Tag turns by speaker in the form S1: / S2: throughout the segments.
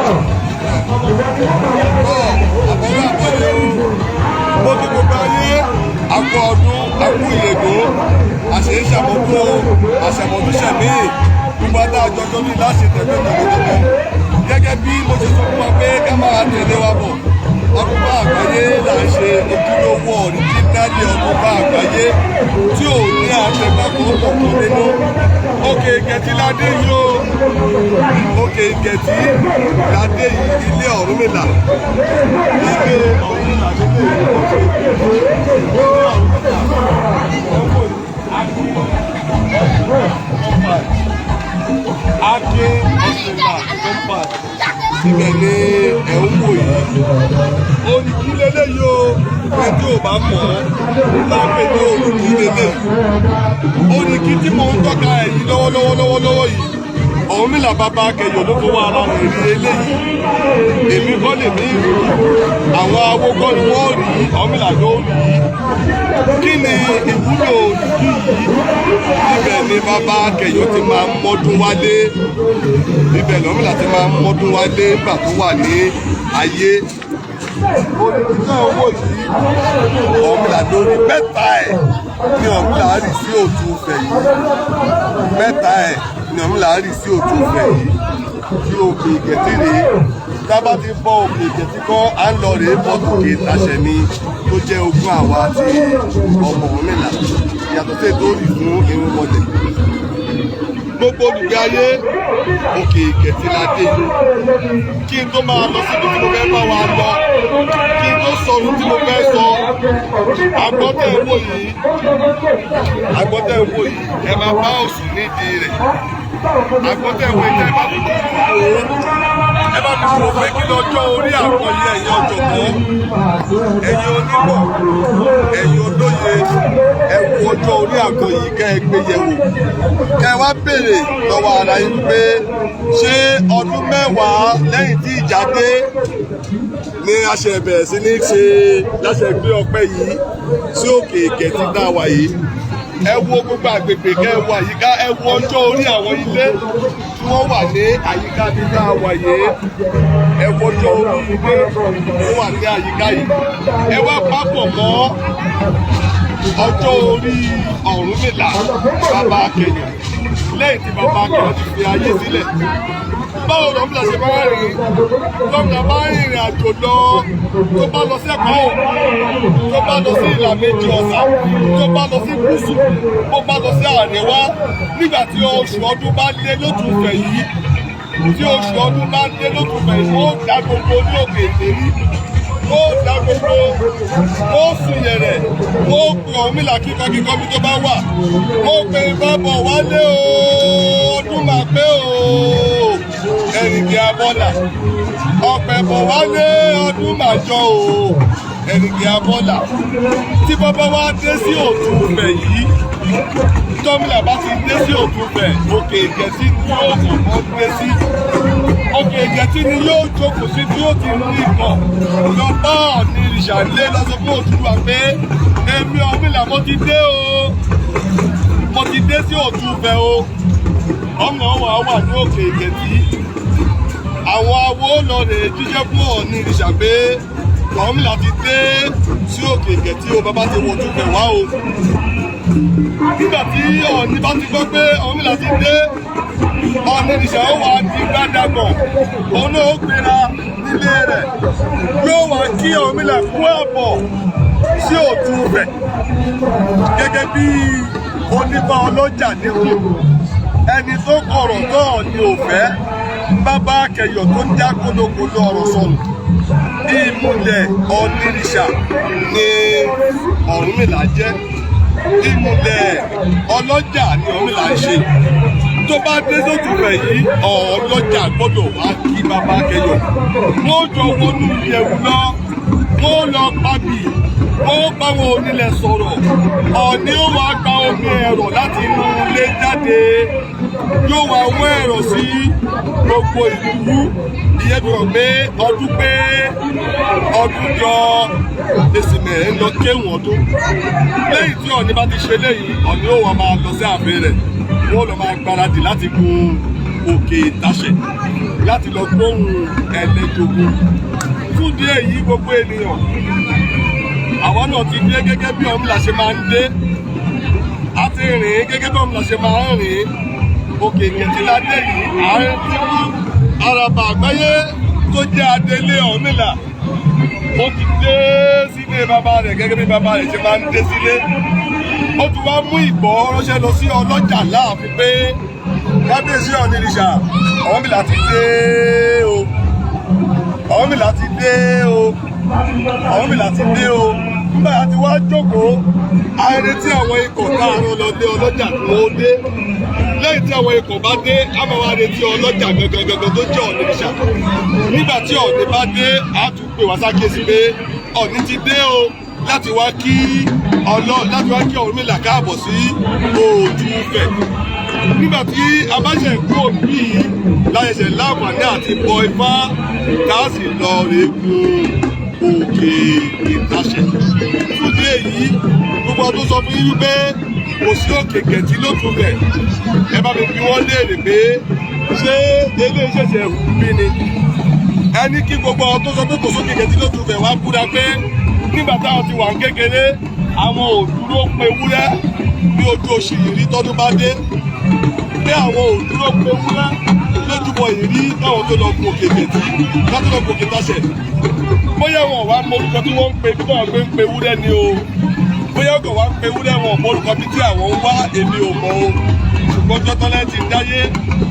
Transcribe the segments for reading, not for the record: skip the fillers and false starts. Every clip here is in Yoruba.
S1: Àbọ̀wọ́ àbọ̀yé o. Mo kí gbogbo ayé, àkú ọdún, àkú ìyèdún, àṣeyí ṣàmọ́dún o, àṣàmọ́dún ṣẹ̀mí. Gbogbo adájọ́ tó ní láṣẹ tẹ̀lé tọkàntọkàn. Gẹ́gẹ́ bí mo ṣe sọ fún wa pé ká máa tẹ̀lé wa bọ̀. Ọdúnbá àgbáyé là ń ṣe, ojúlówó original ọdúnbá àgbáyé tí ò ní àtẹ̀gbàgbọ́ kọ̀ọ̀kan nínú. Òkè Ìgẹ̀tì ládé yìí o. Òkè Ìgẹ̀tì ládé yìí, ilé Ọ̀rúnmìlà. Ilé Ọ̀rúnmìlà nílé Òkè Ilé Ọ̀rúnmìlà. Akin Ọ̀sìnlá compound. Ibẹ̀ ni ẹ̀ ń wò yìí. Òrìkí lélẹ́yìí o, ẹ tí ò bá mọ̀ ọ́, lápẹ̀ ní òrìkí lélẹ́yìí. Òrìkí tí mò ń tọ́ka ẹ̀ yìí lọ́wọ́lọ́wọ́ lọ́wọ́lọ́wọ́ yìí. Ọ̀rúnmìlà bàbá Akẹyọ̀ ló fowó ara rẹ̀ rí eléyìí. Èmi kọ́ lè mí rí. Àwọn awo kọ́ ni wọ́n rí, Ọ̀rúnmìlà ló rí. Kí ni ìwúlò òrìkí yìí? Ibẹ̀ ni bàbá Akẹyọ̀ ti máa ń mọ́dún wálé. Ibẹ̀ lọ́mìlà ti máa ń mọ́dún wálé nígbà tó wà ní ayé. Òrìkí náà wò yìí, Ọ̀rúnmìlà lórí mẹ́ta ẹ̀ ní Ọ̀rúnmìlà rì sí òtún Ifẹ̀ yìí. Mẹ́ta ẹ̀ ní Ọ̀rúnmìlà rì sí òtún Ifẹ̀ yìí. Tí Òkè Ìgẹ̀tì rèé. Tá bá ti bọ́ Òkè Ìgẹ̀tì kọ́, à ń lọ rèé bọ́ tòkè Ìtaṣẹ̀ ni tó jẹ́ ogún àwa àti ọmọ Ọ̀rúnmìlà. Yàtọ̀ sí ètò òrì fún irúnmọlẹ̀. Gbogbo olùgbé ayé, Òkè Ìgẹ̀tì la dé yìí. Kí n tó máa lọ síbi tí mo fẹ́ bá wa lọ, kí n tó sọ ohun tí mo fẹ́ sọ, àgbọ́tẹ̀ ń wò yìí, àgbọ́tẹ̀ ń wò yìí, ẹ máa bá òsì nídìí rẹ̀. Àgbọ́tẹ̀ ń wò yìí, ẹ bá fi wò ó, ẹ bá fi wò pé kí lọ́jọ́ orí àwọn yìí, ẹ̀yin ọ̀jọ̀gbọ́n, ẹ̀yin onímọ̀, ẹ̀yin olóye, ẹ wo ọjọ́ orí àgọ́ yìí, kẹ́ ẹ gbé yẹ̀wò, kẹ́ ẹ wá béèrè lọ́wọ́ ara yín pé ṣé ọdún 10 lẹ́yìn tí ìjà dé ní a ṣe bẹ̀rẹ̀ sí ní ṣe láṣẹ gbé ọpẹ́ yìí sí Òkè Ìgẹ̀tì tá a wà yìí? Ẹ wo gbogbo àgbègbè, kẹ́ ẹ wo àyíká, ẹ wo ọjọ́ orí àwọn ilé tí wọ́n wà ní àyíká bí tá a wà yìí. Ẹ wo ọjọ́ orí ilé tó wà ní àyíká yìí, ẹ wá papọ̀ mọ́ ọjọ́ orí Ọ̀rúnmìlà bàbá Akẹyọ̀ lẹ́yìn tí bàbá Akẹyọ̀ ti fi ayé sílẹ̀. Báwo lọ́mìlà ṣe máa rìn? Lọ́mìlà máa ń rìnrìn àjò lọ, tó bá lọ sí Ẹ̀pá òkun, tó bá lọ sí ìlà méjì ọ̀sà, tó bá lọ sí gúúsù, tó bá lọ sí àríwá, nígbà tí oṣù ọdún bá lé lótùfẹ̀ yìí, tí oṣù ọdún bá dé lótùfẹ̀ yìí, ó dá gbogbo ní òkè ìlérí, ó dá gbogbo, ó sùn yẹ̀rẹ̀, ó pè Ọ̀rúnmìlà kíkọ́kíkọ́ bí tó bá wà, ó pe bábọ̀ wálé o, ọdún máa pé o, ẹ̀rìngì abọ́là, ọ̀pẹ̀ bọ̀ wálé, ọdún máa jọ o, ẹ̀rìngì abọ́là. Tí bàbá wa dé sí òtún Ifẹ̀ yìí, tọ́mìlà bá ti dé sí òtún Ifẹ̀, Òkè Ìgẹ̀tì ni yóò kọ̀ọ̀kan dé sí. Òkè Ìgẹ̀tì ni yóò jókòó sí tí ó ti mú ikọ̀ lọ bá Ọ̀ọ̀ni ìrìṣà lé lọ́sọ fún Odùduwà pé èmi Ọ̀rúnmìlà, mo ti dé o, mo ti dé sí òtún Ifẹ̀ o. Ọmọ wa wà ní Òkè Ìgẹ̀tì, àwọn awo lọ rè jíṣẹ́ fún Ọ̀ọ̀ni ìrìṣà pé Ọ̀rúnmìlà ti dé sí Òkè Ìgẹ̀tì o, bàbá ti wọ̀ tún fẹ̀ wá o. Nígbà tí Ọ̀ọ̀ni bá ti gbọ́ pé Ọ̀rúnmìlà ti dé, Ọ̀ọ̀ni ìrìṣà ó wà di gbádàgbọ̀n, òun náà ó gbéra nílé rẹ̀, yóò wá kí Ọ̀rúnmìlà kú àbọ̀ sí òtún Ifẹ̀ gẹ́gẹ́ bí onífá ọlọ́jà nípò, ẹni tó kọ̀rọ̀ tó Ọ̀ọ̀ni ò fẹ́, bàbá Akẹyọ̀ tó já kólókòló ọ̀rọ̀ sọnù. Ìmùlẹ̀ Ọ̀nìrìṣà ni Ọ̀rúnmìlà jẹ́, ìmùlẹ̀ ọlọ́jà ni Ọ̀rúnmìlà ń ṣe. Tó bá dé sótùfẹ̀ yìí, ọlọ́jà gbọ́dọ̀ wá kí bàbá Akẹyọ̀, wọ́n jọ wọnú ìyẹ̀wù lọ, wọ́n lọ pàbí, wọ́n báwọn onílẹ̀ sọ̀rọ̀. Ọ̀ọ̀ni ó wá gba omi ẹ̀rọ láti inú ilé jáde, yóò wá wọ́n ẹ̀rọ sí gbogbo ìlú. Ìyẹn fi hàn pé ọdún pé ọdún jọ èsì mẹ́rin lọ kéwọ̀n ọdún. Lẹ́yìn tí Ọ̀ọ̀ni bá ti ṣe léyìí, Ọ̀ọ̀ni ó wá máa lọ sí ààfin rẹ̀, wọ́n lọ máa gbáradì láti gun Òkè Ìtaṣẹ̀. Láti lọ gbóhùn ẹlẹ́jogún. Fún díẹ̀ yìí, gbogbo ènìyàn, àwa náà ti dé gẹ́gẹ́ bí Ọ̀rúnmìlà ṣe máa ń dé. A ti rìn gẹ́gẹ́ bí Ọ̀rúnmìlà ṣe máa ń rìn. Òkè Ìkẹtì la dé yìí. Àárín tí àràbà àgbáyé tó jẹ́ adelé Ọ̀rúnmìlà, ó ti dé sílé bàbá rẹ̀ gẹ́gẹ́ bí bàbá rẹ̀ ṣe máa ń dé sílé. Ó ti wá mú ìgbọ́ ránṣẹ́ lọ sí ọlọ́jà láàfin pé kábíyèsí Ọ̀nìrìṣà, Ọ̀rúnmìlà ti dé o, Ọ̀rúnmìlà ti dé o, Ọ̀rúnmìlà ti dé o. Nígbà tí wàá jókòó, a retí àwọn ikọ̀ káàárọ̀ lọ dé ọlọ́jà kí wọ́n dé. Lẹ́yìn tí àwọn ikọ̀ bá dé, a máa wá retí ọlọ́jà gangan gangan tó jẹ́ Ọ̀nìrìṣà. Nígbà tí Ọ̀nì bá dé, a tún pè wá sákèsí pé Ọ̀nì ti dé o, láti wá kí Ọ̀rúnmìlà káàbọ̀ sí Òtúfẹ̀. Nígbà tí a bá ṣe kú òbí yìí láyẹsẹ̀ láǹfààní àti bọ ifá, tá a sì lọ rèé gun Òkè Ìtaṣẹ̀. Fún ìdí èyí, gbogbo ọdún sọ fún yín wípé kò sí Òkè Ìkẹtì lÓtùfẹ̀, ẹ bá mi fi wọ́n léèrè pé ṣé eléyìí ṣẹ̀ṣẹ̀ hù bí ni? Ẹni kí gbogbo ọ tó sọ pé kò sókè Ìkẹtì lÓtùfẹ̀ wá búra pé nígbà táwọn ti wà ń kékeré, àwọn ò dúró pe wúrẹ́ bí ojú oṣù yìí tọ́dún bá dé, pé àwọn ò dúró pe wúrẹ́ lójúbọ ìrí táwọn tó lọ gun Òkè Ìkẹtì láti lọ gun Òkè Ìtaṣẹ̀. Bóyá wọn wá mọ orúkọ tí wọ́n ń pe bí wọ́n gbé ń pe wúrẹ́ ni o, bóyá ọkọ̀ wá ń pe wúrẹ́, wọn mọ orúkọ bí tí àwọn ń wá, èmi ò mọ o. Ṣùgbọ́n jọ́tọ́lẹ́ ti dáyé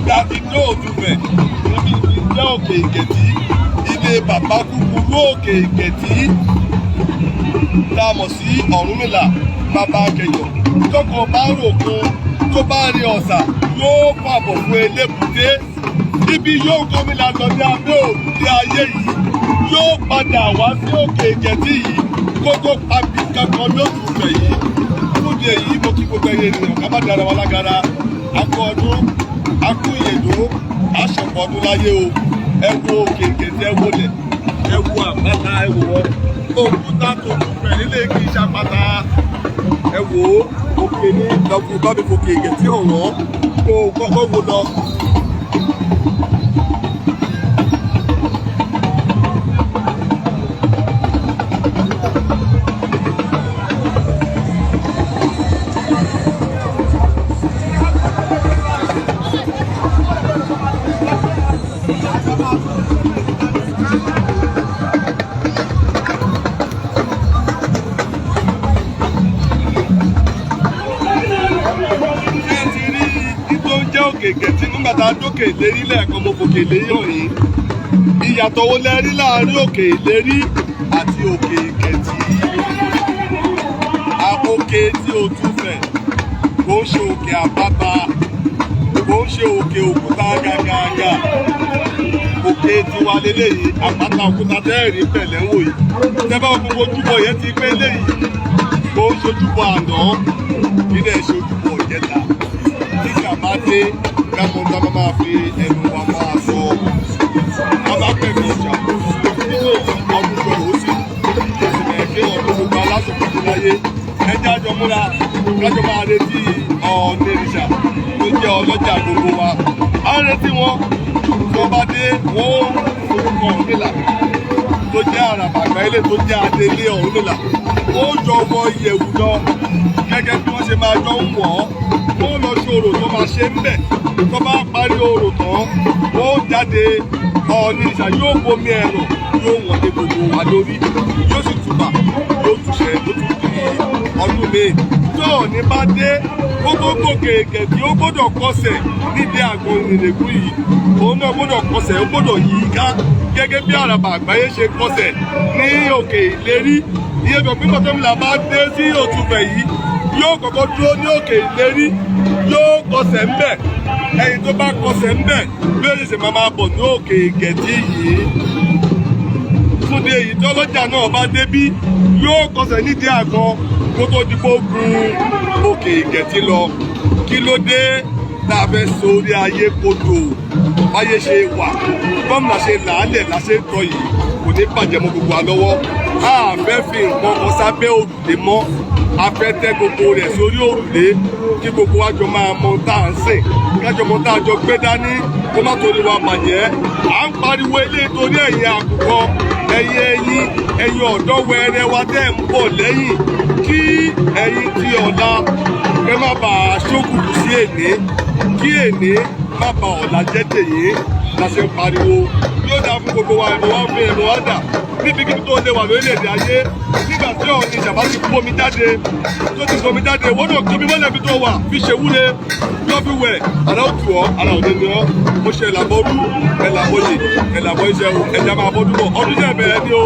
S1: láti dé Òtúfẹ̀ níbi ìjẹ́ Òkè Ìkẹtì, ilé bàbá kúkúrú Òkè Ìkẹtì tá a mọ̀ sí Ọ̀rúnmìlà bàbá akẹyọ̀, tọkọ bá ròkun, tó bá rí ọ̀sà, yóò fàbọ̀ fún elébùté. Ibi yóò gómìnà lọ ní abẹ́ òrùlé ayé yìí, yóò padà wá sí Òkè Ìkẹtì yìí kó tó pabì kankan lÓtùfẹ̀ yìí. Fúdi èyí, mo kí gbogbo ẹyẹ ènìyàn ká má dára wa lágara. Akú ọdún, akú ìyèdó, aṣọ̀pọ̀ ọdún láyé o. Ẹ wo Òkè Ìkẹtì, ẹ wo lẹ̀, ẹ wo àpáta, ẹ wò wọ́n. Òkúta tó tún fẹ̀ nílé kì í ṣàpáta. Ẹ wò ó, òkè ní lọ́kùn bá mi fòkè Ìkẹtì hàn wọ́n kó o kọ́kọ́ wo lọ. Ṣé ẹ ti rí igbó ń jẹ́ Òkè Ìkẹtì? Nígbà tá a dókè Ìlérí lẹ́ẹ̀kan, mo fòkè Ìlérí hàn yín. Ìyàtọ̀ wo lẹ rí láàárín Òkè Ìlérí àti Òkè Ìkẹtì? Òkè tí o tún fẹ̀ kò ń ṣe òkè àpáta, kò ń ṣe òkè òkúta gàgàgà. Òkè tiwa lélẹ́yìí, àpáta òkúta tẹ́ẹ̀rí pẹ̀lẹ́ wò yìí. Tẹ́ bá gbogbo ojúbọ yẹn ti pé léyìí, kò ń ṣojúbọ àná, kí dẹ̀ ṣe ojúbọ ìjẹta. Tíjà bá dé, kámọ́ tá a máa fi ẹnu wa máa sọ, ká bá pẹ̀lú ìjà nínú ọdún tó lò ó sì kí ọdún gbogbo aláṣọ tuntun láyé. Ẹjẹ́ àjọ múra kájọ máa retí Ọ̀nìrìṣà tó jẹ́ ọlọ́jà gbogbo wa. À ń retí wọn. Tó bá dé, wọ́n ó forúkọ Ọ̀rúnmìlà tó jẹ́ àràbà àgbáyé, tó jẹ́ adélé Ọ̀rúnmìlà, ó jọ wọ ìyẹ̀wù lọ gẹ́gẹ́ bí wọ́n ṣe máa jọ ń wọ̀ ọ́. Wọ́n lọ ṣe orò tó máa ṣe ń bẹ̀. Tó bá parí orò tán, wọ́n jáde. Ọ̀nìrìṣà yóò bomi ẹ̀rọ, yóò wọ̀n lé gbogbo wa lórí, yóò sì túbà, yóò túṣẹ, tó tún di ọdún míì. Tó Ọ̀ọ̀ni bá dé, ó tó gòkè Ìkẹtì, ó gbọ́dọ̀ kọsẹ̀ nídìí àgbọn ìrìnlẹ̀kùn yìí. Òun náà gbọ́dọ̀ kọsẹ̀, ó gbọ́dọ̀ yí i ká gẹ́gẹ́ bí àràbà àgbáyé ṣe kọsẹ̀ ní Òkè Ìlérí. Ìyẹn gbọ̀n pípọ̀ tó ń là bá dé sí Òtúfẹ̀ yìí, yóò kọ́kọ́ dúró ní Òkè Ìlérí, yóò kọsẹ̀ ńbẹ̀. Ẹ̀yìn tó bá kọsẹ̀ ńbẹ̀, bí ó ṣe ṣe máa bọ̀ ní Òkè Ìkẹtì yìí. Fúnde èyí, tí ọlọ́jà náà bá débí, yóò kọsẹ̀ nídìí àgbọn kó tó di kó gun Òkè Ìkẹtì lọ. Kí ló dé tá a fẹ́ sórí ayé kodò? Báyé ṣe wà, gómìnà ṣe làálẹ̀ la ṣe ń tọ́ yìí, kò ní bàjẹ́ mọ́ gbogbo wa lọ́wọ́. A fẹ́ fi nǹkan kan sábẹ́ òrùlé mọ́. A fẹ́ tẹ́ gbogbo rẹ̀ sórí òrùlé kí gbogbo wa jọ máa mọ tá à ń sìn, kájọ mọ tá a jọ gbé dání, kó má torí wa bàjẹ́. À ń pariwo ilé torí ẹ̀yin àkùkọ, ẹ̀yin ẹ̀yin ẹ̀yin ọ̀dọ́ wẹrẹ wa tẹ́ ń bọ̀ lẹ́yìn, kí ẹ̀yin ti ọ̀la kẹ́ má bàa ṣókùnkùn sí èní, kí èní má ba ọ̀la jẹ́ tèyí la ṣe ń pariwo. Yóò dáa fún gbogbo wa. Ẹ̀bùn wa ń fi ẹ̀bùn wa dà níbikíbi tó lè wà lórílẹ̀‐èdè ayé. Nígbà tí Ọọ̀ni ìjàmbá ti bomi jáde, tó ti bomi jáde, wọ́n náà tóbi mọ́lẹ̀ bí tó wà, fi ṣe wúre, yọ fi wẹ̀, ara ó tù ọ́, ara ò ní ní ọ́. Mo ṣe ẹ̀làbọ̀rú, ẹ̀làbọ̀yè, ẹ̀làbọ̀ iṣẹ́ o. Ẹ̀jẹ̀ máa bọ́ dúpọ̀ ọdún jẹ́ bẹ̀rẹ̀ ní o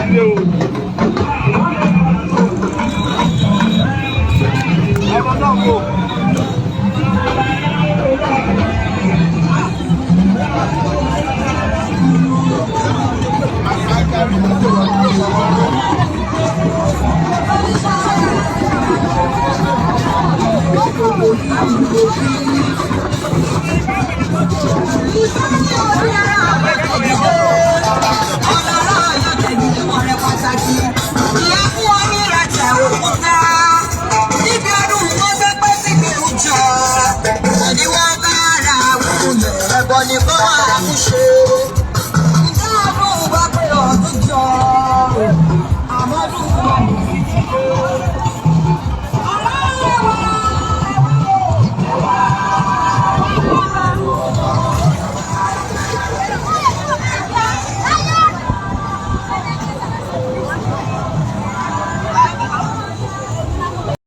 S1: ilé o. Àwọn náà wò.